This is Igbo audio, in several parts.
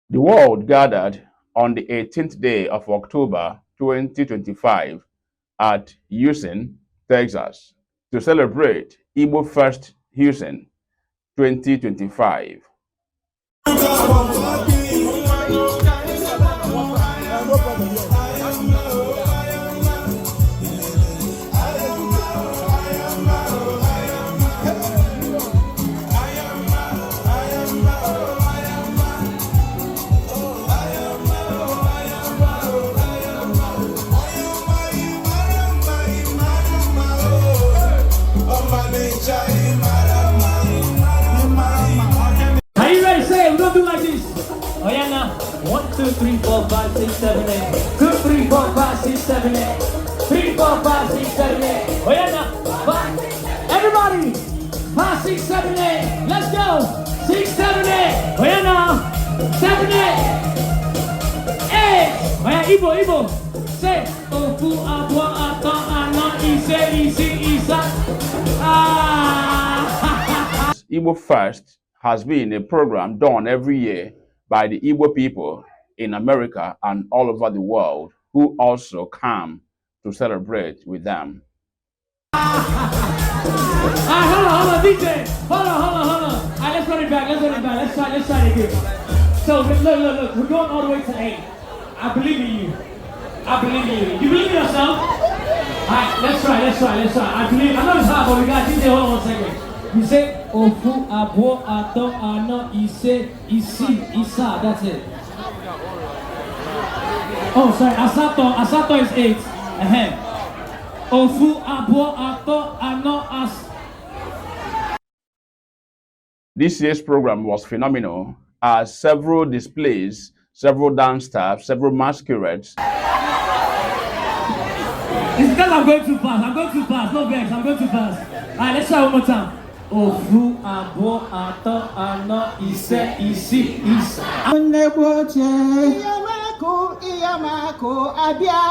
The world gathered on the 18th day of October 2025 at Houston, Texas, to celebrate Igbo Fest Houston 2025. Are you ready? Say it. We're gonna do like this. Oh yeah, now. 1, 2, 3, 4, 5, 6, 7, 8. 2, 3, 4, 5, 6, 7, 8. 3, 4, 5, 6, 7, 8. Oh yeah, now. 5. Everybody. 5, 6, 7, 8. Let's go. 6, 7, 8. Oh yeah, now. 7, 8. 8. Oh yeah, Igbo, Igbo. Say. Ofu, abụọ, atọ, anọ, ise, isii, ịsaa. Ah. Igbo Fest has been a program done every year by the Igbo people in America and all over the world who also come to celebrate with them. Alright, hold on, hold on, DJ. Hold on, hold on, hold on. Alright, let's run it back. Let's run it back. Let's try it again. So look, look, look. We're going all the way to 8. I believe in you. I believe in you. You believe in yourself? Alright, let's try, let's try, let's try. I believe. I know it's hard, but we got DJ. Hold on one second. You say Ofu, abụọ, atọ, anọ, ise, isii, ịsaa. That's it. Oh, sorry. Asatọ. Asatọ is 8. Ofu, abụọ, atọ, anọ, as. This year's program was phenomenal as several displays, several dance staff, several masquerades, It's because I'm going too fast. I'm going too fast. No vex. I'm going too fast. All right, let's try one more time. Ofu, abụọ, atọ, anọ, ise, isii, ịsaa. Nnekwu ochie. Iyamaku, Iyamaku, abịa.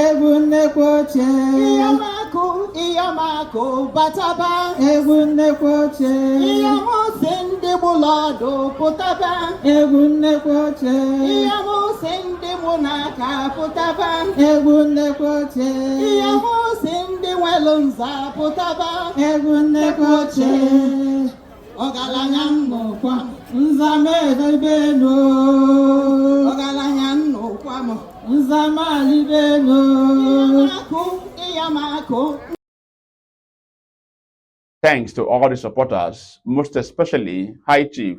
Egwu nnekwu ochie. Iyamaku, Iyamaku, bataba. Egwu nnekwu ochie. Iyamusi ndị gbụlọdụ pụtaba. Egwu nnekwu ochie. Iyamusi ndị mụ n'aka pụtaba. Egwu nnekwu ochie. Iyamusi ndị nwelu nza pụtaba. Egwu nnekwu ochie. Ọgaranya nnukwa m. Nzamelibenu. Ọgaranya nnukwa m. Nzamalibenu. Iyamaku, Iyamaku. Thanks to all the supporters, most especially High Chief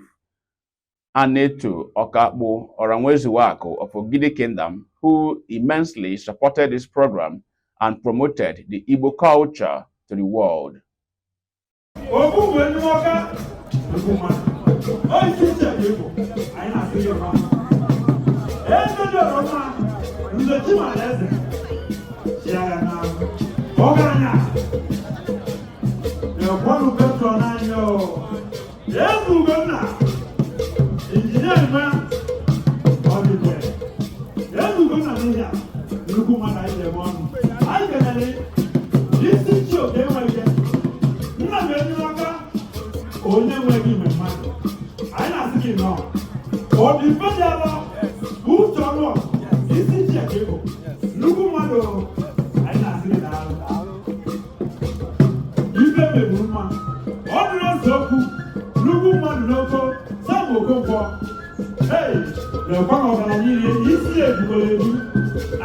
Anetu Okakbu Oranwezuwako of Ogidi Kingdom, who immensely supported this program and promoted the Igbo culture to the world. Ogbu mgbe ndị nwoke nnukwu mmadụ onye isi iche ka ịbụ anyị na-asị gị mma eze dị ọrọ mma nze Chimala eze chiagha na ọgaranya na-ekwanụ patron anyị o eze Ugonna injinia Emma ọdịbe eze Ugonna n'ihi a nnukwu mmadụ anyị ji eme ọnụ anyị kelere isi chi oke enweghị nna m enyemaka onye nweghị ime mmadụ anyị na-asị gị nọọ ọ dị mfe dị alọ uche ọnụ isi chi ka ịbụ nnukwu mmadụ anyị na-asị gị daalụ ife megburu mma ọ dịrị ose okwu nnukwu mmadụ n'oko Sam Okonkwo ei lekwa na ọgaranya ihe isi ya ebugoro ebu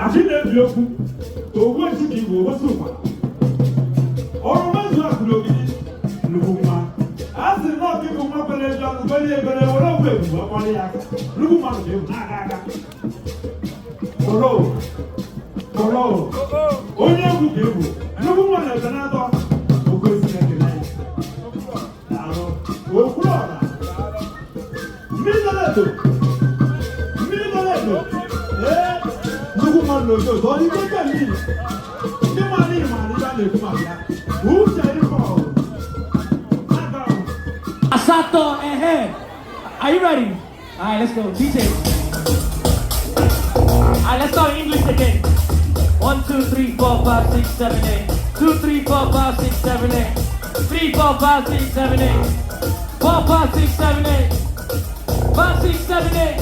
achị na-ebi okwu ogbu echi ka igbo ogosi ụkwa ọrụ mezu akụrụ ogidi nnukwu nwa a sị na ọka ịbụ nwa kwere eju ọnụ kwere ebere were ogwu ebubo kpọrọ ya aka nnukwu mmadụ ka ebu na-aga aga kpọrọ kpọrọ onye egwu ka ebu nnukwu nwa na-ebe na-atọ oke osi na-ekele ya daalụ okwuru ọra mmiri dọrọ edo mmiri dọrọ edo ee nnukwu mmadụ na ojo ọ dị ike mmiri ndị mmadụ ịma na ibe a na-ekwu maka ya uche ife ọrụ aka ahụ. Asatọ, ehe. Are you ready? All right, let's go. DJ. All right, let's start in English again. 1, 2, 3, 4, 5, 6, 7, 8. 2, 3, 4, 5, 6, 7, 8. 3, 4, 5, 6, 7, 8. 4, 5, 6, 7, 8. 5, 6, 7, 8.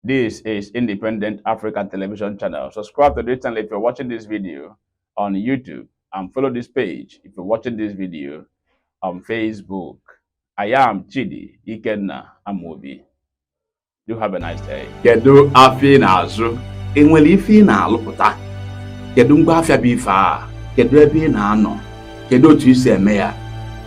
This is Independent African Television Channel. Subscribe to this channel if you're watching this video on YouTube and follow this page if you're watching this video on Facebook. I am Chidi Ikenna Amobi. Do have a nice day. Kedu afịa ị na-azụ? Ị nwere ife ị na-alụpụta? Kedu ngwa afịa bụ ife a? Kedu ebe ị na-anọ? Kedu otu i si eme ya?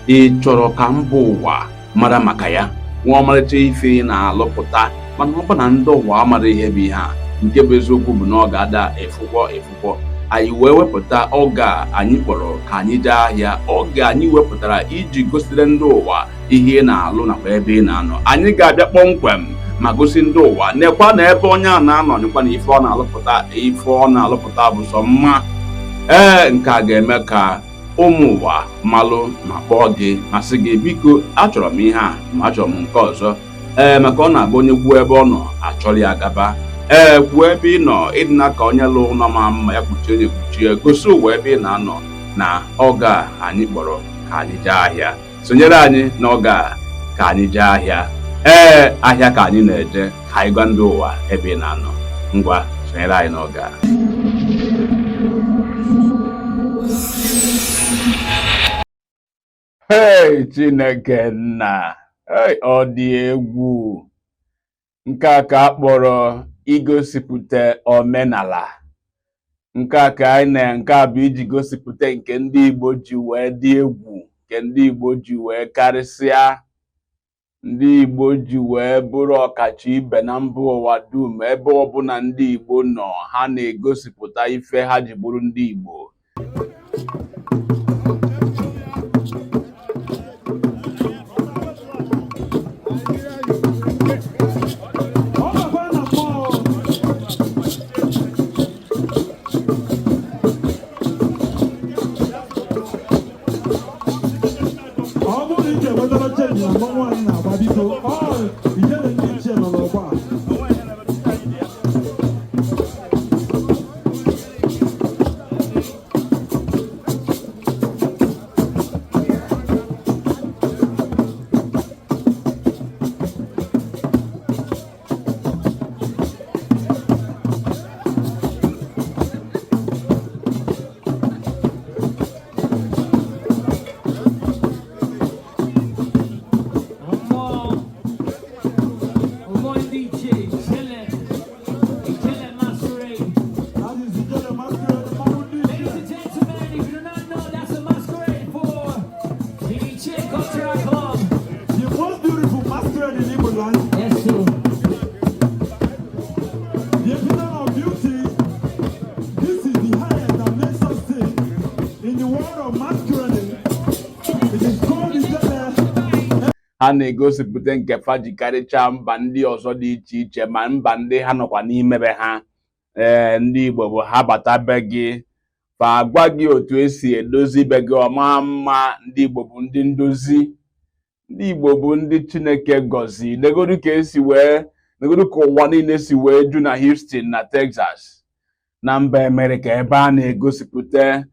Ị chọrọ ka mba ụwa mara maka ya? Nwa ọmarịcha ife ị na-alụpụta, mana ọ bụ na ndị ụwa amara ihe bụ ihe a. Nke bụ eziokwu bụ na ọ ga-ada efụkwọ efụkwọ. Anyị wee wepụta oge a anyị kpọrọ Ka Anyị Jee Ahịa, oge anyị wepụtara iji gosire ndị ụwa ihe ị na-alụ nakwa ebe ị na-anọ. Anyị ga-abịa kpọmkwem ma gosi ndị ụwa nekwa na ebe onye a na-anọ, nekwa na ife ọ na-alụpụta. Ife ọ na-alụpụta bụ sọ mma. Ee, nke a ga-eme ka ụmụ ụwa malụ ma kpọọ gị ma sị gị, "Biko, achọrọ m ihe a, ma achọrọ m nke ọzọ." Ee, maka ọ na-abụ onye kwuo ebe ọ nọ, achọrọ ya gaba. Ee, kwuo ebe ị nọ, ịdịna ka onye lụ ụlọ ma mma ya kpuchie onye kpuchie, gosi ụwa ebe ị na-anọ na oge a anyị kpọrọ Ka Anyị Jee Ahịa. Sonyere anyị n'oge a Ka Anyị Jee Ahịa. Ee, ahịa ka anyị na-eje, ka anyị gwa ndị ụwa ebe ị na-anọ. Ngwa, sonyere anyị n'oge a. Hey, Chineke nna! Hey, ọ dị egwu! Nke a ka a kpọrọ igosipụta omenala. Nke a ka anyị na nke a bụ iji gosipụta nke ndị Igbo ji wee dị egwu, nke ndị Igbo ji wee karịsịa, ndị Igbo ji wee bụrụ ọkacha ibe na mba ụwa dum. Ebe ọbụla ndị Igbo nọ, ha na-egosipụta ife ha ji bụrụ ndị Igbo. Ọ bakwa na mmụọ. Ọ bụrụ na ị ga-enwetara change na mmọnwụ anyị na-agba, biko, ọ ijele ndị ichie nọ n'ọgbọ a. Mmụọ, mmụọ ndị ichie, Ijele, Ijele Masquerade. That is Ijele Masquerade, mmọnwụ ndị ichie. Ladies and gentlemen, if you do not know, that's a masquerade for the Ichie Cultural Club. The most beautiful masquerade in Igbo land. Yes, sir. The epitome of beauty. This is the highest that makes us sing in the world of masquerading. It is called Ijele. Ha na-egosipụta nke fa ji karịchaa mba ndị ọzọ dị iche iche, ma mba ndị ha nọkwa n'imebe ha. Ee, ndị Igbo bụ ha bata be gị, fa agwa gị otu esi edozi be gị ọma mma. Ndị Igbo bụ ndị ndozi, ndị Igbo bụ ndị Chineke gọzi. Negodu ka esi wee, negodu ka ụwa niile si wee ju na Houston na Texas na mba Amerịka, ebe a na-egosipụta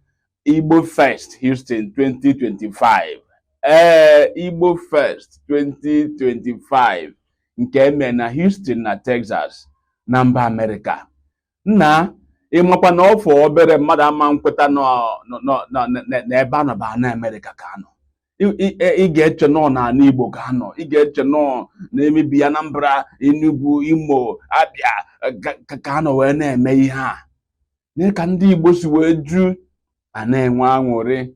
Igbo Fest Houston 2025. Ee, Igbo Fest 2025 nke eme na Houston na Texas na mba Amerịka. Nna, ịmakwa na ọfọ obere mmadụ ama nkweta na ebe a nọ bụ ana Amerịka ka anọ. Ị ga-eche nọ n'ala Igbo ka anọ, ị ga-eche nọ na-emebi Anambra, Enugu, Imo, Abia ka anọ wee na-eme ihe a. Mee ka ndị Igbo si wee ju a na-enwe aṅụrị.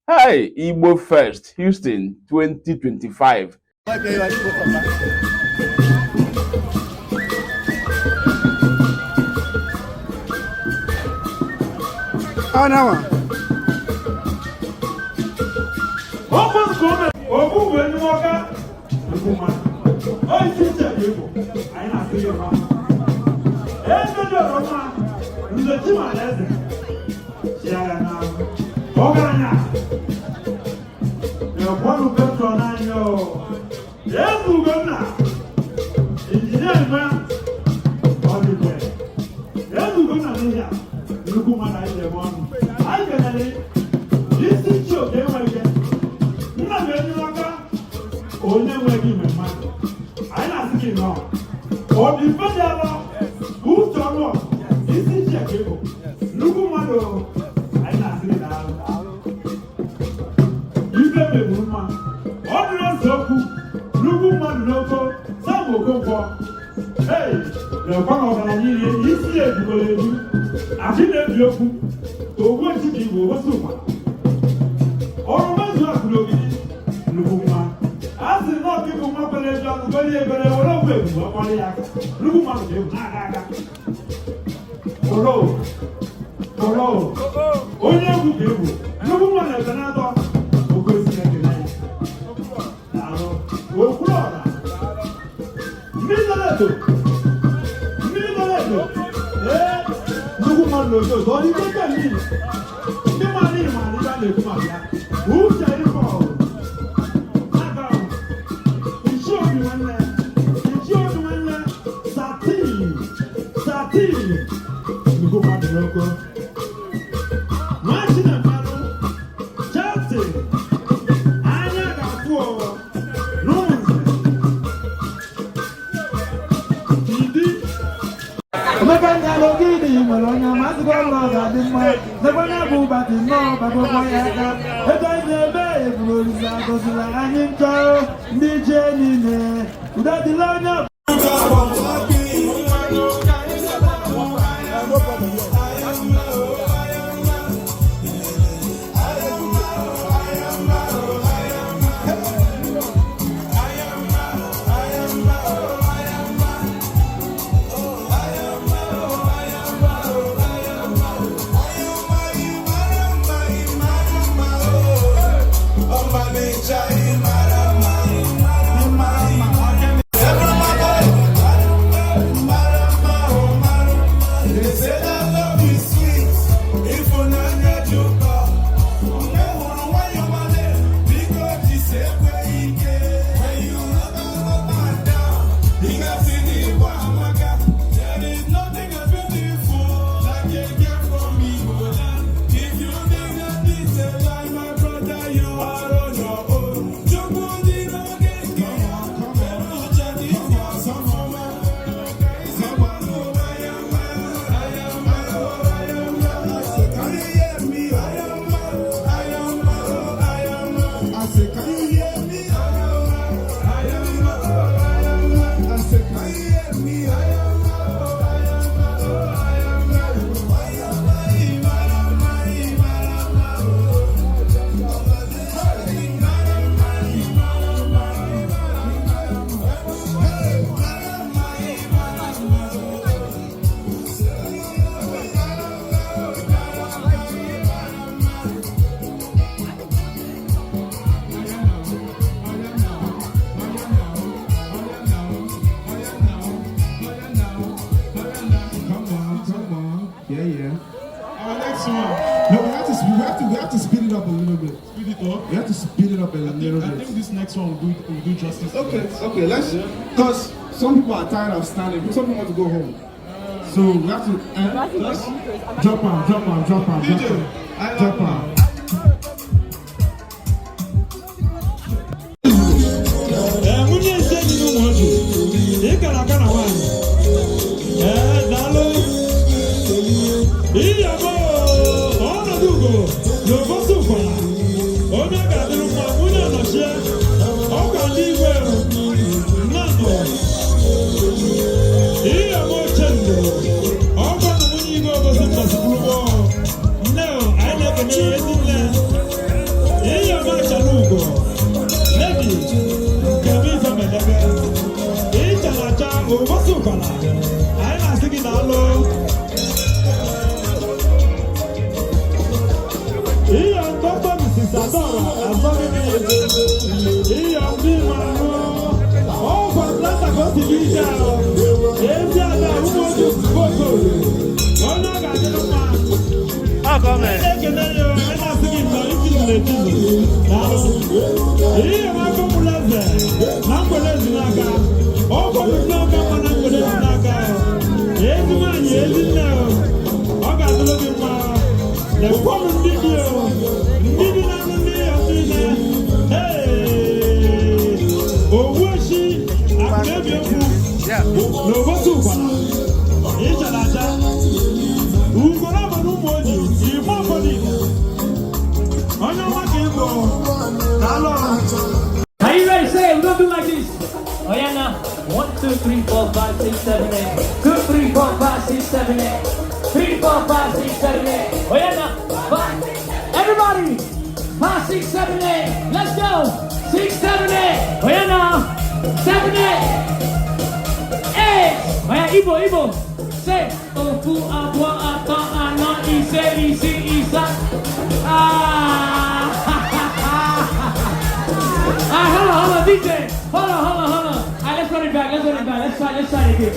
Hey, Igbo Fest Houston 2025. Ọkwa nke ome ogbu bụ enyi nwoke nnukwu mmadụ. O isi iche bụ Igbo anyị na-asị gị mma. Eze dị ọrọ mma, Nze Chimalaeze chia ya na ọgaranya na-ekwanụ patron anyị o. Eze Ugonna, injinia Emma Ọdịbe. Eze Ugonna n'ihe a nnukwu mmadụ anyị ji eme ọnụ. Anyị kenere isi chi oke enweghị nna m enyi n'aka onye nweghị ime mmadụ. Anyị na-asị gị nọọ. Ọ dị mfe dị alọ, uche ọnụ isi ji eke bụ nnukwu mmadụ. Anyị na-asị gị daalụ. Ife megburu mma, ọ dịrị eze okwu, nnukwu mmadụ n'oko Sam Okonkwo. Ei, na-ekwe na ọgaranya ihe isi ya ebugoro ebu achị na-ebi okwu ogbu echi ka igwe ogosi ụkwa ọrụ mezu akụrụ ogidi nnukwu nwa. A sị na ọka ịbụ nwa kwere eju ọnụ gọrie ebere were ogbu ebu ọkpọrọ ya aka. Nnukwu mmadụ ka ebu na-aga aga kpọrọ kpọrọ onye egwu ka egwu nnukwu nwa na-ebe na-atọ oke osi na-ekele ya. Daalụ, okwuru ọra mmiri dọrọ edo, mmiri dọrọ edo. Ee, nnukwu mmadụ n'oge ozo ọ dị ike ike mmiri ndị mmadụ ịma na ibe a na-ekwu maka ya. Uche ịkọ aka ichie obi nwanne, ichie obi nwanne satin satin, nnukwu mmadụ n'oko nwa Chinemelụ Chelsea anya ga-afụ n'ụzọ idi. Emeka Nyalogidi nwere onye masịkwa na ọ ga-adị mma n'ebe bụ ụbati nnọọ bagokwa ya aka ebe anyị na-eme eburu olise gosila anyị njọ ndị ichie niile udo dịla onye. They say that love is sweet, ịfụnanya dị ụtọ. Nne hụrụ nwayọ nwanne, biko jisekwe ike. When you look up and down, ị ga-asị na Igbo amaka. There is nothing as beautiful like a girl from Igbo land. If you think that it's a lie, my brother, you are on your own. Chukwu dị n'oge nke ya, mere uche dị ọsọ ọma. Can you hear me? I am, I am, I am. I say, can you hear me? I am, I am, I am. I say, can you hear me? I am, I am, I am. I am, I am, I am. Come on, come on. Yeah. Our next one. No, we have to speed it up a little bit. Speed it up. We have to speed it up a little I bit. think this next one will do justice to Okay, that. okay, let's, because some people are tired of standing, some people want to go home. So we have to let's drop on, drop on, drop on, drop DJ, on, I drop love on. Ee, nwunye eze enyi na ụmụ ọjụ ị gara aga na nwaanyị. Ee, daalụ. Iyabo ọnọdụ ugo na obosi ụkwara onye ga-adịrị mma, nwunye ọnọchie ọkwa ndị igwe nnanụ. Iyabo ochendo ọkwa na nwunye igwe obosi mbọsikwurugbo nne anyị na-ekene ya ezi nne. Iyabo achala ugo ledi nke ife medebe ịchara acha ụbọchị ụkwara anyị na-asị gị daalụ. Iyo nkọkọ Mrs. Adora azọgịdị iyo ndị marụ ọgwụ Atlanta ka o si dị ije ahụ ezi ada ụmụ otu boko onye ọ ga-adịrị mma. Anyị na-ekele ya, anyị na-asị gị nnọọ itizu etizu, daalụ. Ihe maka ụmụlụ eze na mgbele ezi n'aka ọ kwado n'ọka mma na mgbele ezi n'aka ezi nwaanyị ezi nne ọ ga-adịrị gị mma. Lekwanụ ndị dị o ndị dị na-anụ ndị ya niile. Ee, owu echi akụnaebi okwu. N'obodo ụkwara, ịchara aja. Ugoro obodo ụmụ ojii, igbo obodo Igbo. Onye ọma ka ịbụ, daalụ ọrụ. Are you ready? Say it. We're gonna do like this. Oh yeah, now. 1, 2, 3, 4, 5, 6, 7, 8. 2, 3, 4, 5, 6, 7, 8. 3, 4, 5, 6, 7, 8. Oh yeah, now. 5. Everybody. 5, 6, 7, 8. Let's go. 6, 7, 8. Oh yeah, now. 7, 8. 8. Oh yeah, Igbo, Igbo. Say. Ofu, abụọ, atọ, anọ, ise, isii, ịsaa. Ah. Alright, hold on, hold on, DJ. Hold on, hold on, hold on. Alright, let's run it back. Let's run it back. Let's try it again.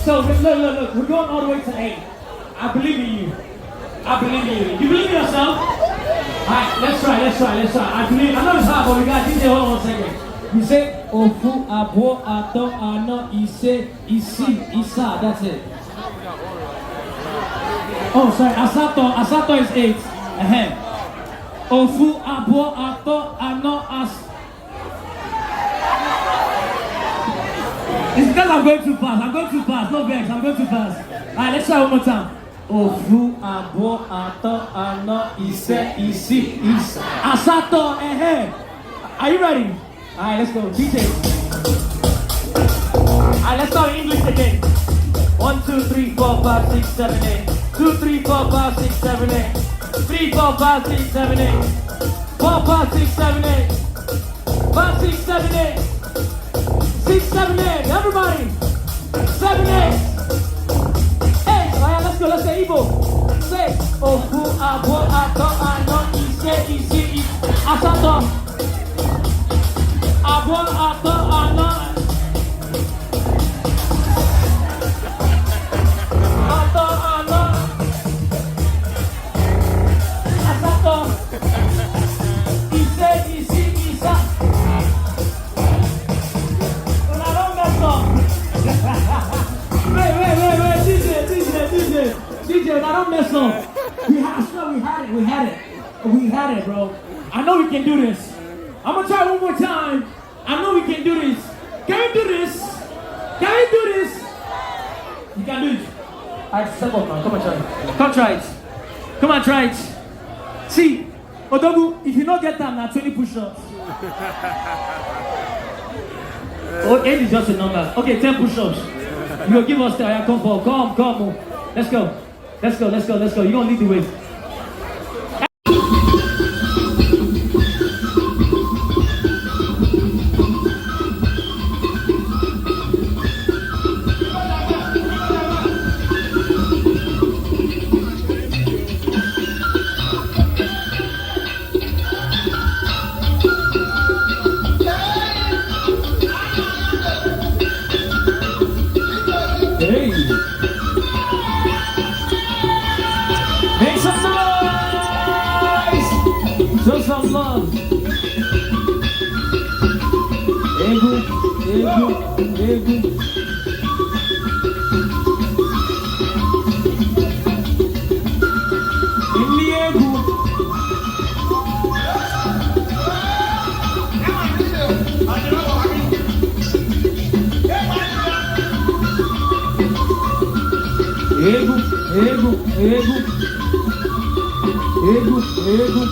So look, look, look. We're going all the way to 8. I believe in you. I believe in you. You believe in yourself? Alright, let's try, let's try, let's try. I believe. I know it's hard, but we got DJ. Hold on one second. You say Ofu, abụọ, atọ, anọ, ise, isii, ịsaa. That's it. Oh, sorry. Asatọ. Asatọ is 8. Ahead. Ofu, abụọ, atọ, anọ, as. It's because I'm going too fast. I'm going too fast. No vex. I'm going too fast. Alright, let's try one more time. Ofu, abụọ, atọ, anọ, ise, isii, is. Asatọ, eh. Are you ready? Alright, let's go. DJ. Alright, let's start in English again. 1, 2, 3, 4, 5, 6, 7, 8. 2, 3, 4, 5, 6, 7, 8. 3, 4, 5, 6, 7, 8. 4, 5, 6, 7, 8. 5, 6, 7, 8. 6, 7, 8. Everybody. 7, 8. 8. All right, let's go. Let's say Igbo. Say Ofu, abụọ, atọ, anọ, ise, isii, asatọ. Abụọ, atọ, anọ. Atọ, anọ. Asatọ. Ise, isii, ịsaa. Una don mess up. Wait, wait, wait, wait, DJ, DJ, DJ, DJ, I don't mess up. We had, I swear we had it, we had it. We had it, bro. I know we can do this. I'm gonna try one more time. I know we can do this. Can we do this? Can we do this? You can do it. All right, step up now. Come on, try it. Come try it. Come on, try it. See, Odogwu, if you not get that now, 20 push-ups. Oh, 8 is just a number. Okay, 10 push-ups. You go give us 10. Yeah, come for, come, come. Let's go. Let's go, let's go, let's go. You're gonna lead the way. Hey. Make some noise! Show some love. Egwu, egwu, egwu. Ndị egwu. Egwu, egwu, egwu. Egwu, egwu.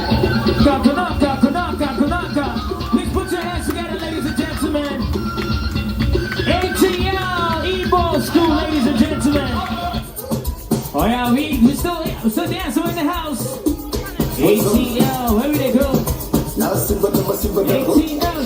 Kakanaka, Kanaka, Kanaka. Please put your hands together, ladies and gentlemen. ATL Igbo School, ladies and gentlemen. Oh yeah, we still dancing in the house. ATL, where they go? ATL.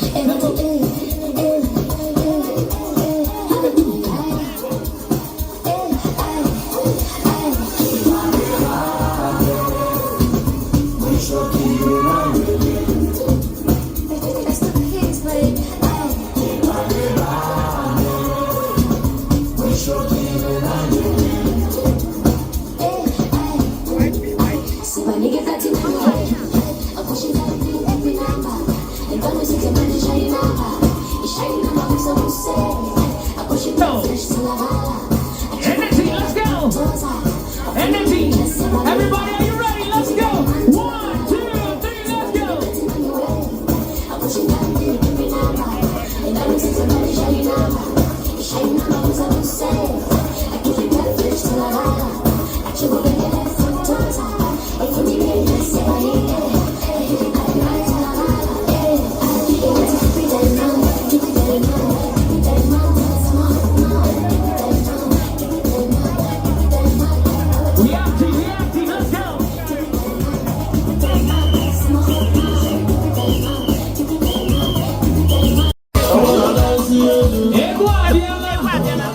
It's the kids like, oh. So my nigga got to I'm pushing that beat every number. And don't lose your money, shiny number. It's shiny number, so we say. I'm pushing that fish to la Energy, let's go. Energy. Everybody, are you ready? Let's go. One, two, three, let's go. I'm pushing that beat every number. And don't lose your money, shiny number. It's shiny number, so we say. I keep it that fish to la I keep it that front I keep it that We active, we active, let's go. Egwu abịala.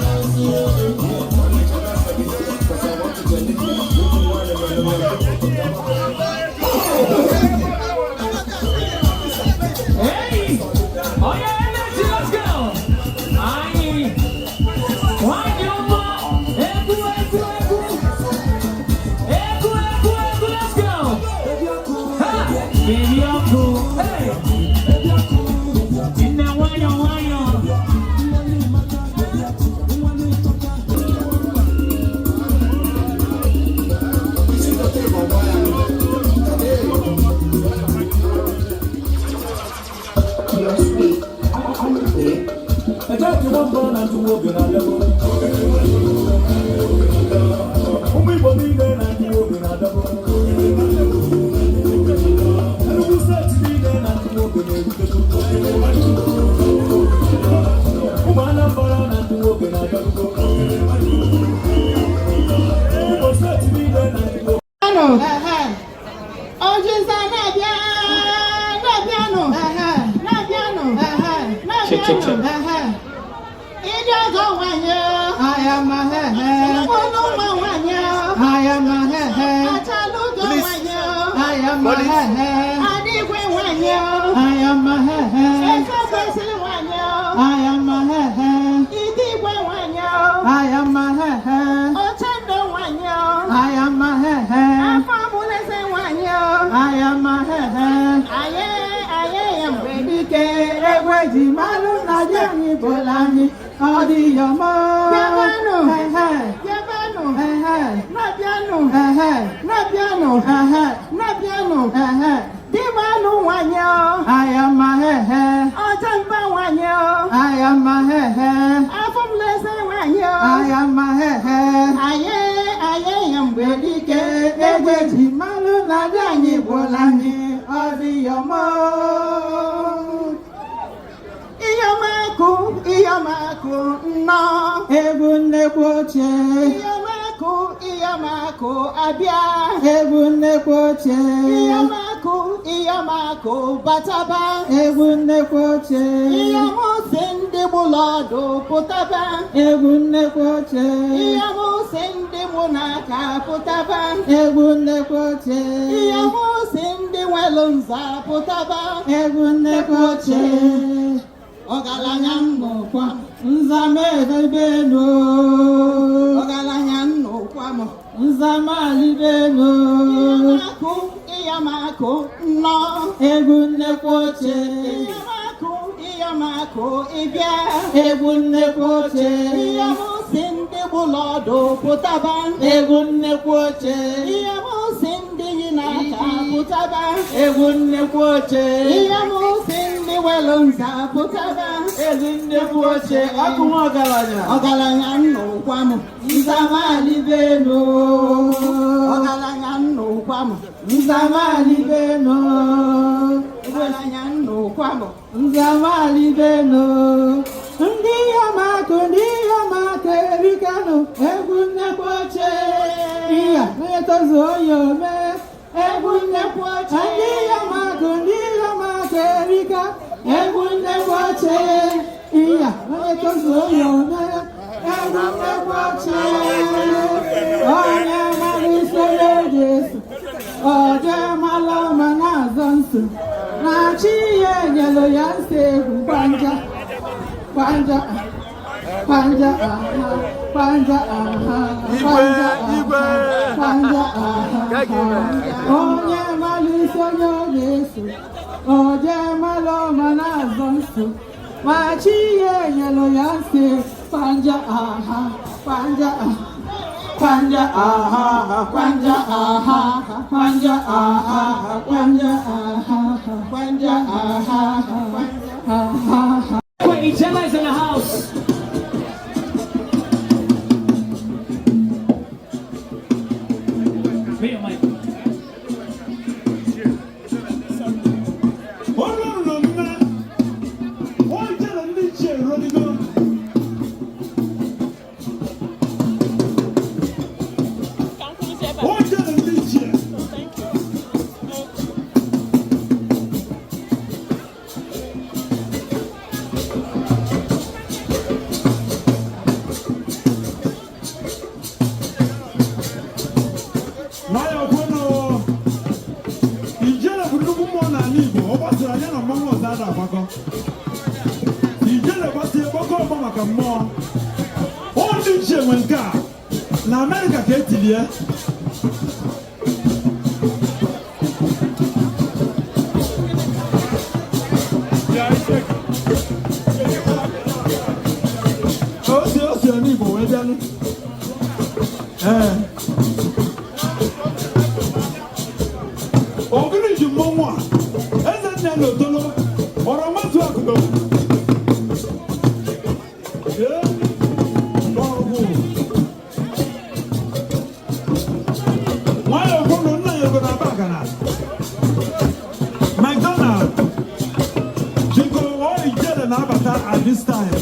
Hey! Oh yeah, energy, let's go! Anyị nwanyị ọma, egwu, egwu, egwu! Egwu, egwu, egwu, let's go! Ha! Baby ọkụ, hey! Nne, nwayọ nwayọ! Ụmụ Igbo niile na ndị obi na-adọbụ. Enugu Steeti niile na ndị nwoke na-erutego. Ụmụ Anambra na ndị nwoke na-adọbụgo. Imo Steeti niile na ndị nwoke. Ojiza na-abịa, na-abịanụ, na-abịanụ, na-abịanụ. Ịdị ọgọ nwanyị, ụlọ ụmụ nwanyị, achalugo nwanyị, adịgwe nwanyị, eze kwesịrị nwanyị, ịdịgwe nwanyị, ochendo nwanyị, afọ mụleze nwanyị. Aye, aye, ya mgbe dike. Egwu eji malụ na ji anyị bụla anyị ọ dị yọmọ. Bịabanụ, bịabanụ, na-abịanụ, na-abịanụ, na-abịanụ. Dịmanụ nwanyị, ọcha mba nwanyị, afọ m leze nwanyị. Aye, aye, ya mgbe dike. Egwu eji malụ na ji anyị bụla anyị ọ dị yọmọ. Iyomakụ, iyomakụ, nnọọ. Egwu nnekwu ochie. Iyomakụ, iyomakụ, abịa. Egwu nnekwu ochie. Iyomakụ, iyomakụ, bataba. Egwu nnekwu ochie. Iyomụsị ndị gbụlụ ọdụ pụtaba. Egwu nnekwu ochie. Iyomụsị ndị mụ n'aka pụtaba. Egwu nnekwu ochie. Iyomụsị ndị nwelu nza pụtaba. Egwu nnekwu ochie. Ọgaranya nnukwu, Nzamedebenu. Ọgaranya nnukwu m. Nzamalibenu. Iyomakụ, iyomakụ, nnọọ. Egwu nnekwu ochie. Iyomakụ, iyomakụ, ịbịa. Egwu nnekwu ochie. Iyomụsị ndị gbụlụ ọdụ pụtaba. Egwu nnekwu ochie. Iyomụsị ndị yi n'aka pụtaba. Egwu nnekwu ochie. Iyomụsị ndị Nwelu nza pụtaba. Ezi nnekwu oche, akụ nwa ọgaranya. Ọgaranya nnukwa m, nzamalibenu. Ọgaranya nnukwa m, Nzamalibenu. Ọgaranya nnukwa m. Nzamalibenu. Ndị ọmakụ, ndị ọmakụ erikanụ, egwu nnekwu oche. Iya, onye tozuo ya ome. Egwu nnekwu oche. Ndị ọmakụ, ndị ọmakụ erika, egwu nnekwu oche. Iya, onye tozuo ya ome. Egwu nnekwu oche. Onye mara usoro Jesu, oje mara ọma na-azọ nso. Na chi ya enyelu ya nsọ egwu gbanja, gbanja, gbanja, aha, gbanja, aha, gbanja, aha, gbanja, aha. Onye mara isi onye ọ ga-eso, oje mara ọma na-azọ nso. Ma chi ya enyelu ya nsọ gbanja, aha, gbanja, aha. Kwanja aha, kwanja aha, kwanja aha, kwanja aha, kwanja aha, aha. Wait, Ijele is in the house. Me and Mike. Onye ọrụ na omume, o ijele ndị ichie eroligo. O ijele ndị ichie. Nwayọọ kwenu. Ijele bụ nnukwu mmụọ n'ala Igbo. Ọ gbasara ya na mmanwụ ọzọ ada agbakọ. Ijele gbasie gbakọ ọgbọ maka mmụọ. Ọ ndị ichie nwe nke a. Na Amerịka ka etilie. O si ala Igbo wee bịanụ. Ee. Ogiri ji mmọnwụ a, eze nna na otolo, ọrọ nwatụ akụkọ. Ee, ọgwụ. Nwayọọ kwụnụ nna ya ego na Abagana. McDonald, biko ọ ijele na-abata at this time.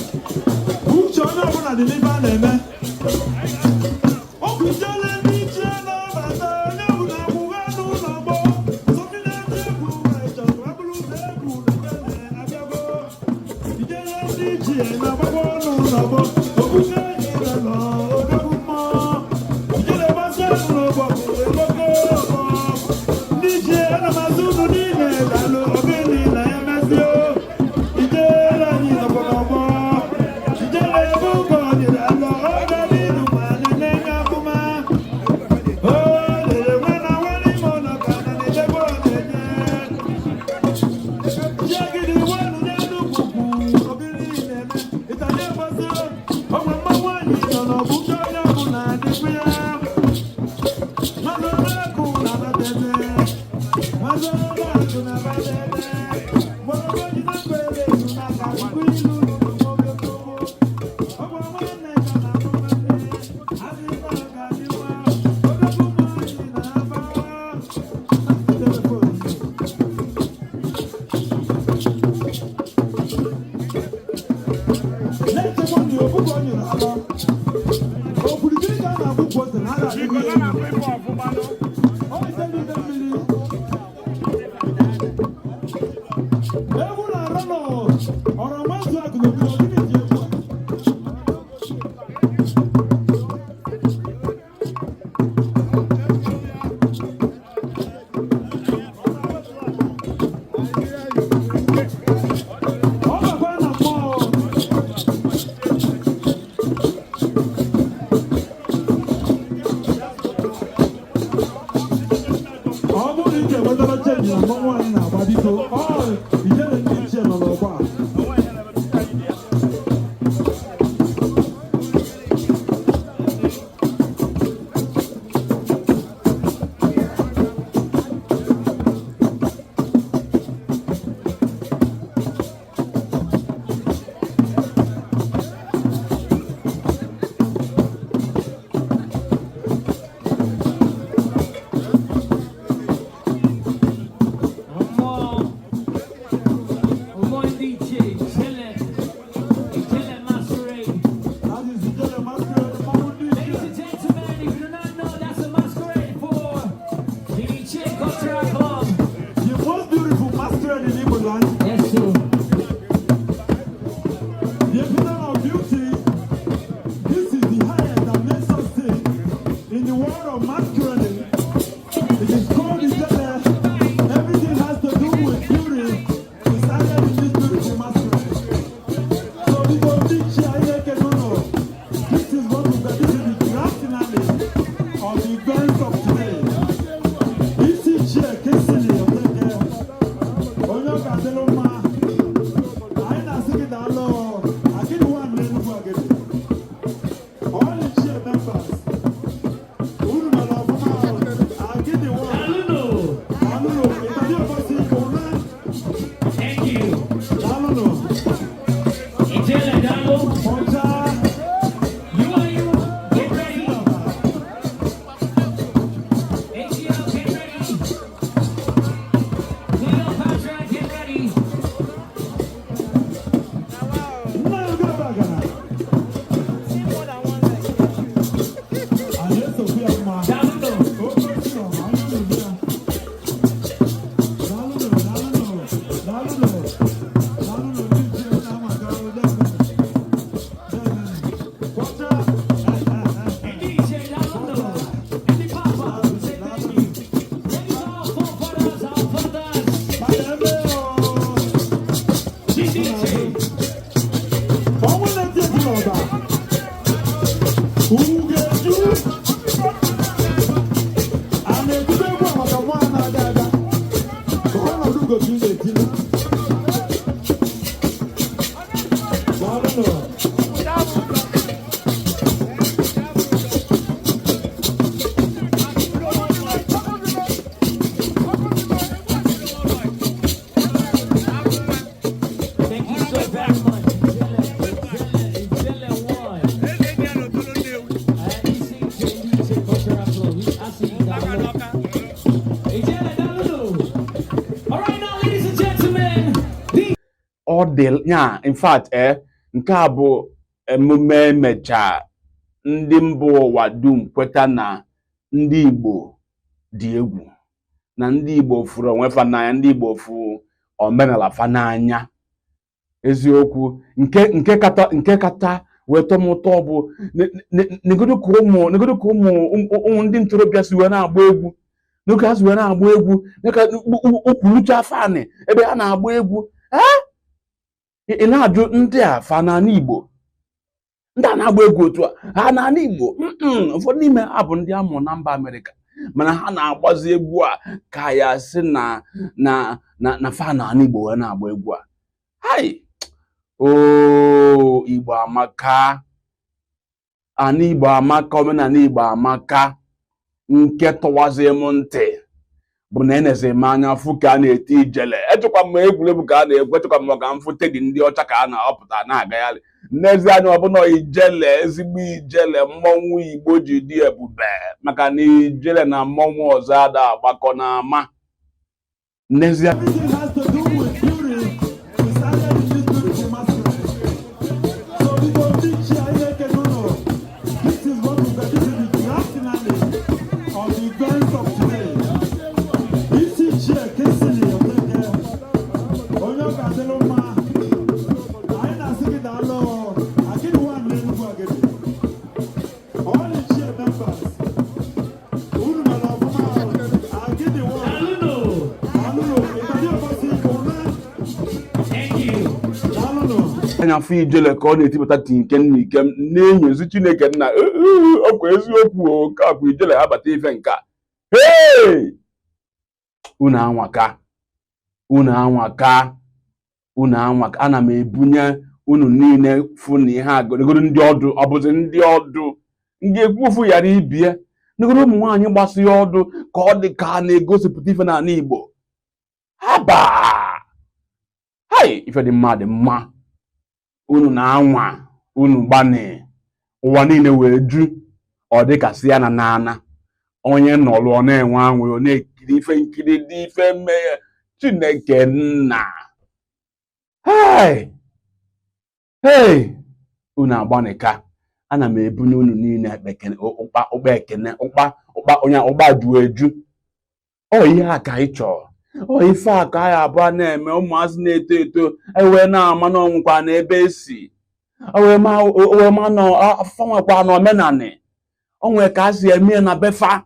Uche onye ọbụla dị n'ibe a na-eme. Ọkụ ijele ndị ichie na-abata, onye ọbụla akwụghị n'ụlọ gboo. Sọ ndị na-eti egwu wee chọrọ abụrụ ụzọ egwu na ijele abịago. Ijele ndị ichie na-agbagbo n'ụlọ gboo. Okwute enyi nọ n'odogwu mmụọ. Ijele gbasịa n'ụlọ bụ egboko ọgbọ. Ndị ichie ana m azụ unu niile daalụ ogene na emezio. Ijele anyị nọkwa n'ọgbọ. Ijele ebe ụkọ nyere alọ oge n'ilu ma na-enye akụma. O lere nwe na nwere ime ụlọ ka na na-edebe ọ na-enye. Chiagidi wenu n'elu kwukwu ogiri na-eme. Ịtanye gbasịrị ọgwa mmanwụ anyị nọ n'ọbụcha onye ọbụla dịkwa ya. Mazụ akụ na abatete. Mazụ akụ na abatete. Mgbọrọgwụ ji na mgbere ezu n'aka akwụkwọ ilu lụrụ nwoke gbogbo. Ọgwa nwanne ka na-abụ nwanne. Adịghị ga-adị mma. Odogwu ụmụ anyị na-aba. Telefon. Na-echekwa ndị obugo nyụrụ alọ. Okirikiri ka a na-agbụ ukwu ose na a na-adịghị elu. Ọ ijele ide mmiri. Egwu na-arọ nọ ọrọ mmadụ akụ n'obodo gịnị ji egwu a? Ọ bakwa na mmụọ. Ọ bụrụ na ị ga-enwetara change na mmọnwụ anyị na-agba, biko, ọ ijele ndị ichie nọ n'ọgbọ a. world of masquerading. It is called Ijele. Everything has to do with beauty. We started in this beautiful masquerade. So biko ndị ichie anyị na-ekene unu. This is what we got. This is the grand finale of the event of today. Isi ichie Kingsley Okeke, onye ọ ga-adịrị mma. Anyị na-asị gị daalụ. Agidi one n'Enugwu Agidi. All ichie members, unu mere ọfụma. Agidi one. Daalụnụ. Daalụnụ. Ịtadị Obosi Ụna. Thank you. Daalụnụ. Ijele daalụ. Ọcha. You are you. Get ready. ATL, get ready. Cleopatra, get ready. Nna ya oge bagara. Anyị esokwu ya mma. Daalụnụ. Oke si ọha, anyị na-ebu ya. Daalụnụ, daalụnụ, daalụnụ. Daalụnụ, ndị ichie unu amaka, daalụnụ. Daalụnụ. Ọcha. Ndị ichie daalụnụ. Ndị papa, we say thank you. Ready to our forefathers, our fathers. Maka ebe ọ. Ndị ichie. Ọnwụ na-eti eti n'ọba. Ugwu ga-eju. A na-etube egwu a maka nwa a na-aga aga. Ka ọnọdụ ugochi na-etili. Daalụnụ. Thank you so very much. Ijele, Ijele, Ijele one. And isi iche ndị ichie cultural club. Asị daalụ. Ijele daalụnụ. All right now, ladies and gentlemen, the Ọ dị nya, in fact, nke a bụ emume emechaa ndị mba ụwa dum kweta na ndị Igbo dị egwu, na ndị Igbo fụrụ onwe fa n'anya, ndị Igbo fụ omenala fa n'anya. Eziokwu, nke kata wee tọọ m ụtọ bụ negodu ka ụmụ ndị ntorobịa si wee na-agba egwu, n'oge ha si wee na-agba egwu dịka ukwulucha fanị ebe ha na-agba egwu. Ị na-ajụ ndị a fa n'ala Igbo, ndị a na-agba egwu otu a ha n'ala Igbo? Ụfọdụ n'ime ha bụ ndị amụrụ na mba Amerịka, mana ha na-agbazi egwu a ka ya sị na fa n'ala Igbo wee na-agba egwu a. Hai o, Igbo amaka, ana Igbo amaka, omenala Igbo amaka. Nke tọwazie m ntị bụ na eneze m anya fụ ka a na-eti ijele. Echekwa m egwuregwu ka a na-egwu, echekwa m maka mfụ tedi ndị ọcha ka a na-apụta na-agagharị. N'ezie anya, ọbụna ijele, ezigbo ijele, mmọnwụ Igbo ji dị ebube, maka na ijele na mmọnwụ ọzọ ada agbakọ n'ama n'ezie. Everything has to do with beauty. We started in this beautiful masquerade. So biko ndị ichie anyị na-ekene unu. This is what we got. This is the grand finale of the event of today. Isi ichie Kingsley Okeke, onye ọ ga-adịrị mma. Anyị na-asị gị daalụ. Agidi one n'Enugwu Agidi. All ichie members, unu mere ọfụma. Agidi one. Daalụnụ. Daalụnụ. Ịtadị Obosi Ụna. Thank you. Daalụnụ. Anya afọ ijele ka ọ na-etipụta tinkem na ikem na-enyozi Chineke nna. Ọkwa eziokwu o, nke a bụ ijele ha bata ife nke a. Hey! Unu anwaka, unu anwaka, unu anwaka. Ana m ebunye unu niile fụ na ihe a negoro ndị ọdụ, ọ bụzi ndị ọdụ ndị ekwu ofu ghara ibie. Negoro ụmụ nwaanyị gbasị ọdụ ka ọ dị ka a na-egosipụta ife n'ala Igbo. Haba hai, ife dị mma dị mma. Unu na-anwa, unu gbani ụwa niile wee ju. Ọ dịkasị ya na n'ana onye nọlụ, ọ na-enwe anwụ, ọ na-ekiri ife nkiri dị ife mmeghe. Chineke nna, hey hey, unu agbanika. Ana m ebunye unu niile ekpekene ụkpa, ụkpa ekene, ụkpa, ụkpa onye ụkpa ju eju. Ọ ihe a ka anyị chọrọ, ọ ife a ka anyị abụọ na-eme. Ụmụazị na-eto eto ewee na-ama na ọnwụkwa na ebe esi, o wee ma na afọ nwekwa na omenanị. O nwere ka a si eme ya na befa.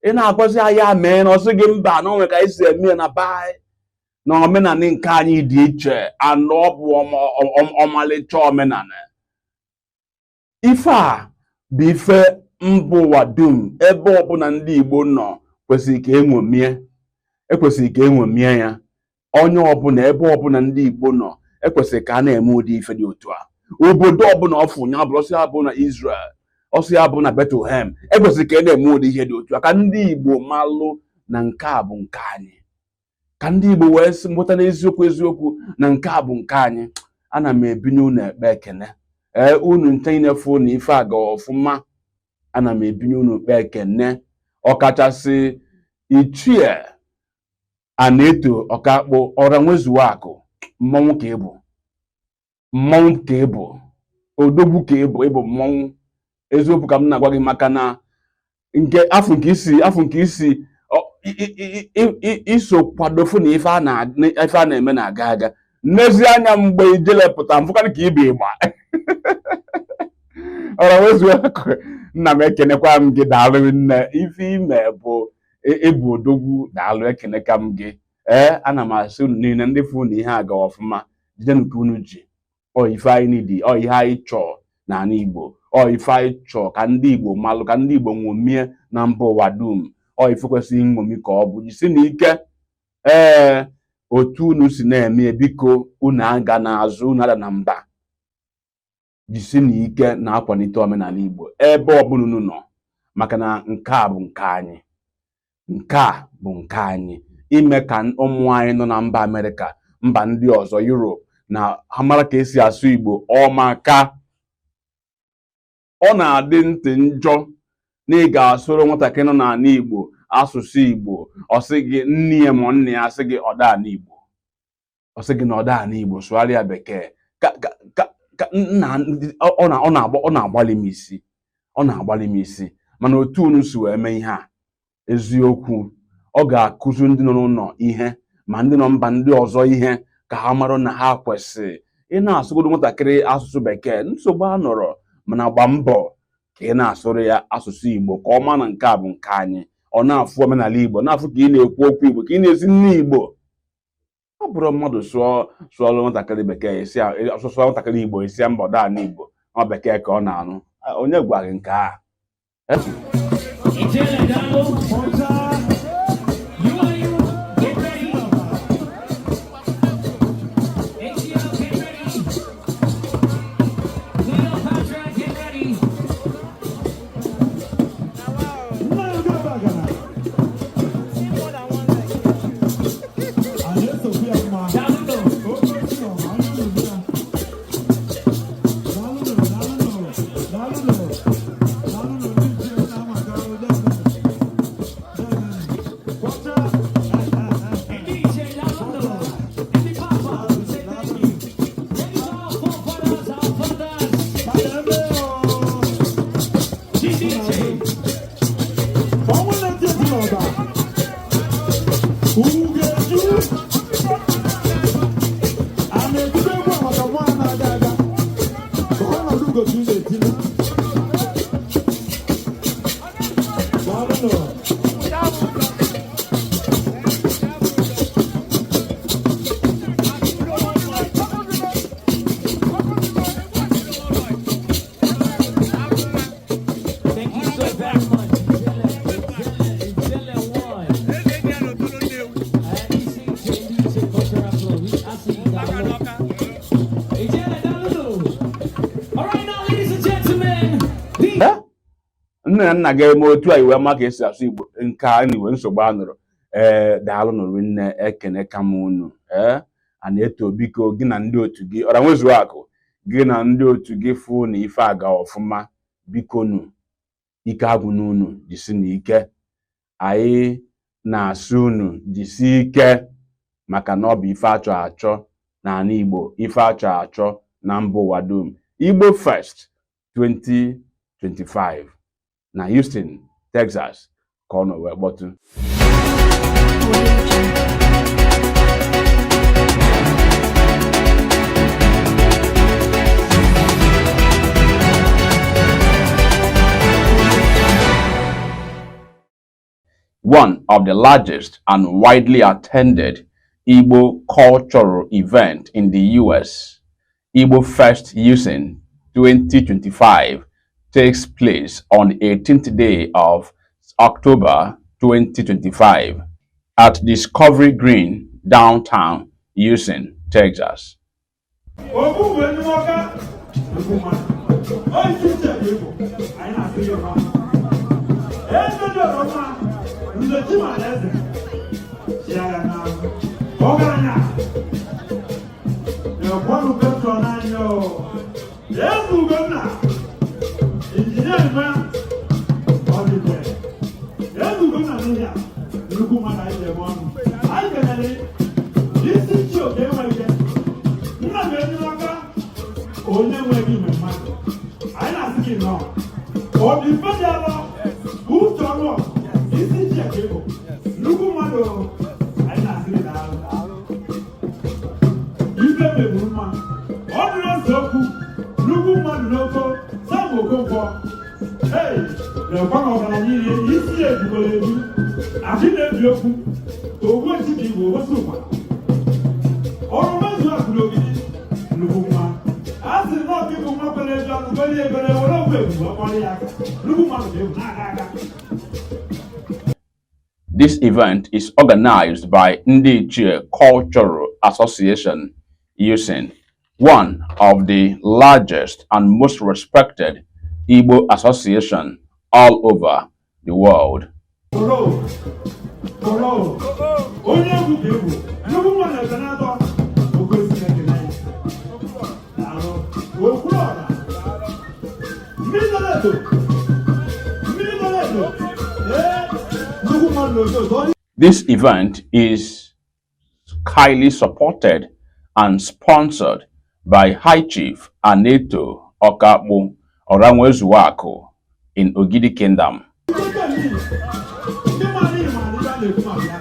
Ị na-agwazi ya, ya mee na ọ sị gị mba, na o nwere ka anyị si eme ya na be anyị, na omenala nke anyị dị iche. Anụ ọ bụ ọmalịcha omenala. Ife a bụ ife mba ụwa dum, ebe ọbụla ndị Igbo nọ, kwesịrị ka enwomie, ekwesịrị ka enwomie ya. Onye ọbụla, ebe ọbụla ndị Igbo nọ, ekwesịrị ka a na-eme ụdị ife dị otu a. Obodo ọbụla ọfụ ya bụrụ, ọsọ ya bụ na Israel, ọsọ ya bụ na Bethlehem, ekwesịrị ka a na-eme ụdị ihe dị otu a, ka ndị Igbo malụ na nke a bụ nke anyị, ka ndị Igbo wee sị mụta n'eziokwu eziokwu na nke a bụ nke anyị. Ana m ebinye unu ekpe ekene. Ee, unu nche inefu na ife a ga ọfụma. Ana m ebinye unu ekpe ekene, ọkachasị Ichie Anaeto Ọkakpụ Ọra Nwezuo Akụ. Mmọnwụ ka ịbụ, mmọnwụ ka ịbụ, odogwu ka ịbụ, ịbụ mmọnwụ. Eziokwu ka m na-agwa gị, maka na nke afọ nke isi, afọ nke isi iso kwadofu na ife a na-eme na-aga aga. N'ezi anya, mgbe ijele pụta mfụkarị ka ibe ịgba Ọra Nwezuo Akụ, nna m, ekenekwa m gị. Daalụ nne, ife ime bụ ịbụ odogwu. Daalụ, ekeneka m gị. Ee, ana m asị unu niile ndị fụ na ihe aga ọfụma, jide nke unu ji. Ọ ife anyị nidi, ọ ihe anyị chọọ n'ala Igbo, ọ ife anyị chọọ ka ndị Igbo malụ, ka ndị Igbo ṅomie na mba ụwa dum. Ọ ife kwesịrị nṅomi ka ọ bụ. Jisi na ike. Ee, otu unu si na-eme, biko unu aga n'azụ, unu ada na mba. Jisi na ike na-akwalite omenala Igbo ebe ọbụla unu nọ, maka na nke a bụ nke anyị, nke a bụ nke anyị. Ime ka ụmụ anyị nọ na mba Amerịka, mba ndị ọzọ, Europe, na ha mara ka esi asụ Igbo ọmaka. Ọ na-adị ntị njọ na ị ga-asụrụ nwatakịrị nọ n'ala Igbo asụsụ Igbo, ọ sị gị nne ya ma nne ya asị gị ọda Igbo, ọ sị gị na ọda Igbo, sụgharịa bekee. Ka ka ka nna, ọ na-agbalị m isi, ọ na-agbalị m isi. Mana otu unu si wee mee ihe a, eziokwu, ọ ga-akụzi ndị nọ n'ụlọ ihe, ma ndị nọ mba ndị ọzọ ihe, ka ha mara na ha kwesịrị ị na-asụgodo nwatakịrị asụsụ bekee. Nsogbu a nọrọ, mana gba mbọ ka ị na-asụrụ ya asụsụ Igbo, ka ọ ma na nke a bụ nke anyị. Ọ na-afụ omenala Igbo, na-afụ ka ị na-ekwu okwu Igbo, ka ị na-esi nne Igbo. Ọ bụrụ mmadụ sụọ sụọlụ nwatakịrị bekee, esi asụsụ nwatakịrị Igbo, esi mba ọdaa n'Igbo, ọ bekee ka ọ na-anụ. Onye gwa gị nke a? Ijele daalụ. UIU, get ready. ATL, get ready. Cleopatra, get ready. Nna ya gabagara. A na-esokwu ya mma. Daalụ. Oke si ọma, anya unu ya. Daalụnụ, daalụnụ, daalụnụ, daalụnụ, ndị nche na-amaka daalụnụ. Daalụnụ. Kwọcha. Ndị ichie daalụ. Ndị papa, we say thank you. Thank you to our forefathers, our fathers. Fada ebe o. Ndị ichie. Ọnwụ na-eti eti n'ọba. Ugwu ga-eju. A na-etide egwu a maka nwa a na-aga aga. Ka ọnọdụ Ugochi na-etili. Daalụnụ. Thank you so very much. Ijele, Ijele, Ijele one. And isi iche ndị iche cultural club. Asị daalụ. Ijele daalụ. All right now, ladies and gentlemen, the Nne na nna ga-eme otu a iwe ma ka esi asụ Igbo nke a iwe nsogbu a nụrụ. Ee, daalụ nụrụ nne, ekene ka m unu. Ee, a na-eto, biko gị na ndị otu gị, Ọra Nwezuo Akụ, gị na ndị otu gị fụ na ife aga ọfụma. Biko nu, ike agwụ n'unu, jisi na ike. Anyị na-asị unu jisi ike, maka na ọ bụ ife achọ achọ n'ala Igbo, ife achọ achọ na mba ụwa dum. Igbo Fest 2025 na Houston, Texas ka ọ nọ wee kpọtụ. Audio Jungle. One of the largest and widely attended Igbo cultural event in the US, Igbo Fest Houston 2025, takes place on the 18th day of October 2025 at Discovery Green, downtown Houston, Texas. Ogbu mgbe ndị nwoke nnukwu mmadụ onye isi nche ka ịbụ anyị na-asị gị mma eze dị ọrọ mma nze Chimala eze chiagha na ọgaranya na-ekwanụ patron anyị o eze Ugonna injinia Ime ọdịde eze Ugonna n'ihi a nnukwu mmadụ anyị ji eme ọnụ anyị kenere isi nchi oke enweghị nna m enyi n'aka onye nweghị ime mmadụ anyị na-asị gị nọọ obi mfe dị alọ uche ọrụ isi nchi ka ịbụ nnukwu mmadụ anyị na-asị gị daalụ ife megburu mma ọ dịrị eze okwu nnukwu mmadụ n'oko Sam Okonkwo ei na-ekwa na ọgaranya ihe isi ya ejugoro eju achị na-ebi okwu ogbu echi ka igbo ogosi ụkwa ọrụ mmezu akụrụ ogidi nnukwu nwa a sị na ọka ịbụ nwa kwere eju ọnụ goli ebere were okwu ebu ọkpọrọ ya aka nnukwu mmadụ ga-ebu na-aga aga. This event is organized by Ndichie Cultural Association Houston, one of the largest and most respected Igbo association all over the world. Koro koro onye egwu ka egwu nnukwu nwa na-ebe na-atọ oke osisi ekele anyị daalụ okwuru ọra mmiri dọrọ edo mmiri dọrọ edo ee nnukwu mmadụ na otu otu. This event is highly supported and sponsored by High Chief Aneto Okakpu Oranwezuaku in Ogidi Kingdom. Ndị mmadụ ịma na ibe a na-ekwu maka ya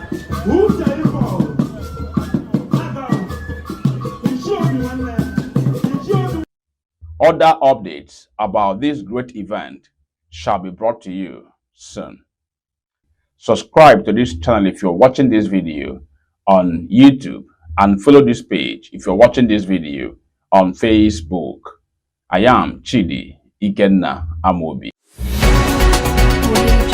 uche ife ọgụ aka ichi obi nwanne ichi obi. Other updates about this great event shall be brought to you soon. Subscribe to this channel if you're watching this video on YouTube and follow this page if you're watching this video on Facebook. I am Chidi Ikenna Amobi. Audio.